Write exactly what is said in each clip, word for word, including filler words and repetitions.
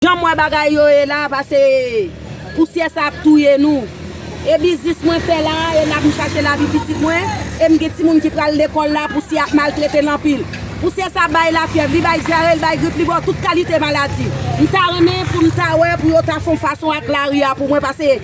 Jan m wè bagay yo ye la, pase pousyè sa ap touye nou. E biznis mwen fè la, e n ap m chache lavi pitit mwen, e m gen timoun ki pral lekòl la, pousyè ap maltrete l anpil. Pousyè sa bay lafyèv, li bay dyare, li bay grip, li ba w tout kalite maladi. M ta renmen pou m ta wè, pou yo ta fè yon fason ak lari a pou mwen, pase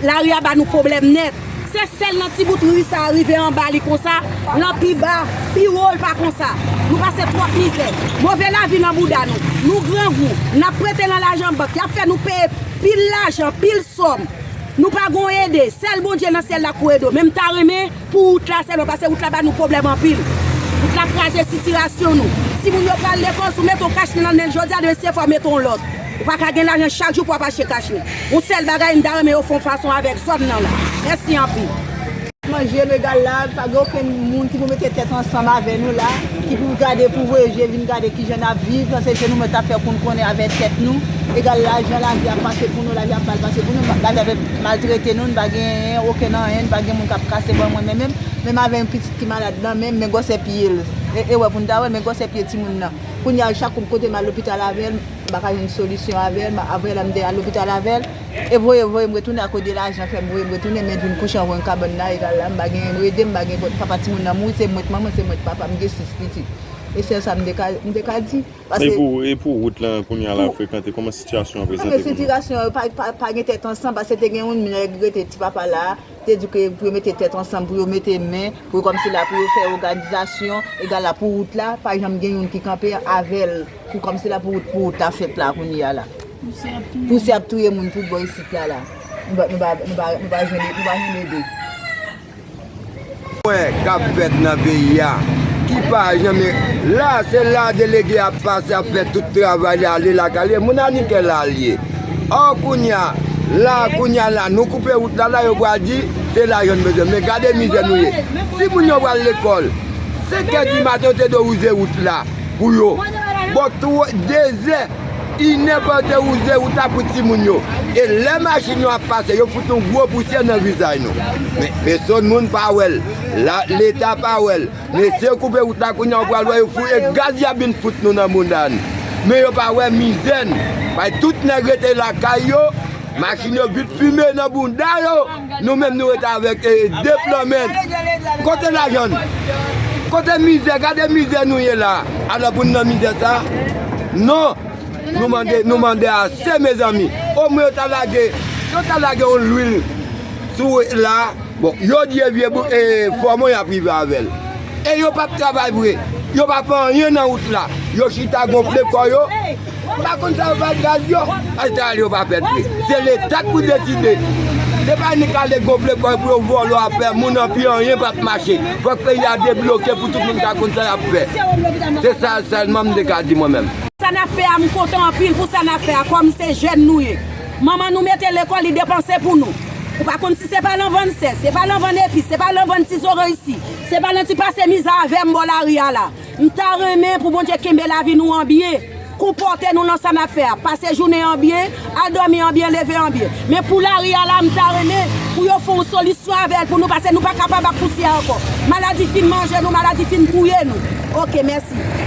lari a ba nou pwoblèm nèt. Se sèl nan ti bout ri sa a rive anba li konsa, lan pi ba, pi wo l pa konsa. Nou pase twòp mizè. Move lavi nan bouda nou. Nou grangou. N ap prete nan lajan bank. Y ap fè nou peye pil lajan, pil sòm. Nou pa gon ede. Sèl Bondye nan syèl la k pou ede w. Men m ta renmen pou wout la sèlman, pase wout la ba nou pwoblèm anpil. Wout la kraze sitirasyon nou. Timoun yo pral lekòl, si w mete yon kachnen nan nen l jodi a, demen se fò w mete yon lòt. Ou pa ka gen lajan chak jou pou w ap achte kachnen. Yon sèl bagay, m ta renmen yo fè yon fason avèk zòn nan la. Mèsi anpil. Manje legal la, pa gen okenn moun ki pou mete tèt ansanm avè nou la, ki pou gade, pou voye je vin gade kijan n ap viv, paske se nou menm t ap fè pou n konnen avèk tèt nou. Egal lajan, lavi ap pase pou nou, lavi ap mal pase pou nou, lavi ap maltrete nou, n pa gen okenn anyen, n pa gen moun k ap kase ban mwen, men menm, menm avè yon pitit ki malad nan men m, men gwosè pye l. E, e wè pou n ta wè, men gwosè pye timoun nan. Kounye a, chak kou m kote m al lopital avè l, m pa ka jwenn solisyon avè l, m, apre la m te al lopital avè l, e voye, voye m retounen akoz de lajan fè m voye m retounen, men m vin kouche anvan yon kabann la, egal la, m pa gen rede, m pa gen papa timoun nan mouri, se mwen k manman, se mwen k papa, m gen sis pitit. E sèl sa m te ka, m te ka di. E pou, e pou wout lan kounye a l ap frekante, kòman sitiyasyon an prezante pou nou? Sitiyasyon pa, pa, pa gen tèt ansanm, paske te gen yon nèg rete ti papa la, te di ke pou yo mete tèt ansanm, pou yo mete men, pou yo kòmsi la, pou yo fè òganizasyon, egal la pou wout la, pa janm gen youn ki kanpe avè l, pou kòmsi la pou wout, pou wout la fèt la kounye a la. Pousyè ap touye moun tout bò isit la, la. Nou pa, nou pa, nou pa, nou pa jwenn, nou pa jwenn ede. Wè k ap fèt nan peyi a, ki pa janmen la, se la delege ap pase, ap fè tout travay li, ale lakay li, moun a ni kè la l ye. Ò, kounye a, la, kounye a la, nou koupe wout la, la, yo pral di, se lajan n bezwen. Men gade mizè nou ye. Timoun yo pral lekòl, senk è di maten, yo te dwe wouze wout la pou yo. Bò twa, de zè, inè pa te wouze wout la pou timoun yo. E lè machin yo ap pase, yo fout yon gwo pousyè nan vizaj nou. Men, pèsonn moun pa wè l. La, Leta pa wè l. Mesye koupe wout la kounye a, ou pral wè yo fout e gaz y ap vin fout nou nan bounda n. Men yo pa wè mizè n. Bay tout nèg rete lakay yo, machin yo vit fimen nan bounda yo. Nou menm nou rete avèk, eh, de plan men. Kote lajan n? Kote mizè? Gade mizè nou ye la. Alò pou n nan mizè sa? Non. Nou mande, nou mande ase, mezanmi. Omwen yo ta lage, yo ta lage yon lwil sou la. Bon, yo di e vye bou-, e, fòmon y ap rive avè l. E yo p ap travay vre. Yo p ap fè anyen nan wout la. Yo chita gonfle kò yo. M pa konn sa yo bay gaz yo. Ayiti ale yo pa pèt vre. Se Leta k pou deside. Se pa nik ale gonfle kò yo pou yo vòlò afè moun anpi anyen p ap mache. Fòk peyi a debloke pou tout moun ka konn sa y ap fè. Se sa sèlman m te ka di mwen menm. Sa n ap fè a, m kontan anpil pou sa n ap fè a, kòm se jèn nou ye. Manman nou mete lekòl, li depanse pou nou. Ou pa konn si se pa nan vann sèl, se pa nan vann epis, se pa nan vann ti zoranj isi, se pa nan ti pase mizè avè m bò lari a la. M ta renmen pou Bondye kenbe lavi nou an byen, konpòte nou nan sa n ap fè a, pase jounen an byen, al dòmi an byen, leve an byen. Men pou lari a la, m ta renmen pou yo fè yon solisyon avè l pou nou, pase nou pa kapab ak pousyè ankò. Maladi fin manje nou, maladi fin touye nou. Oke, mèsi.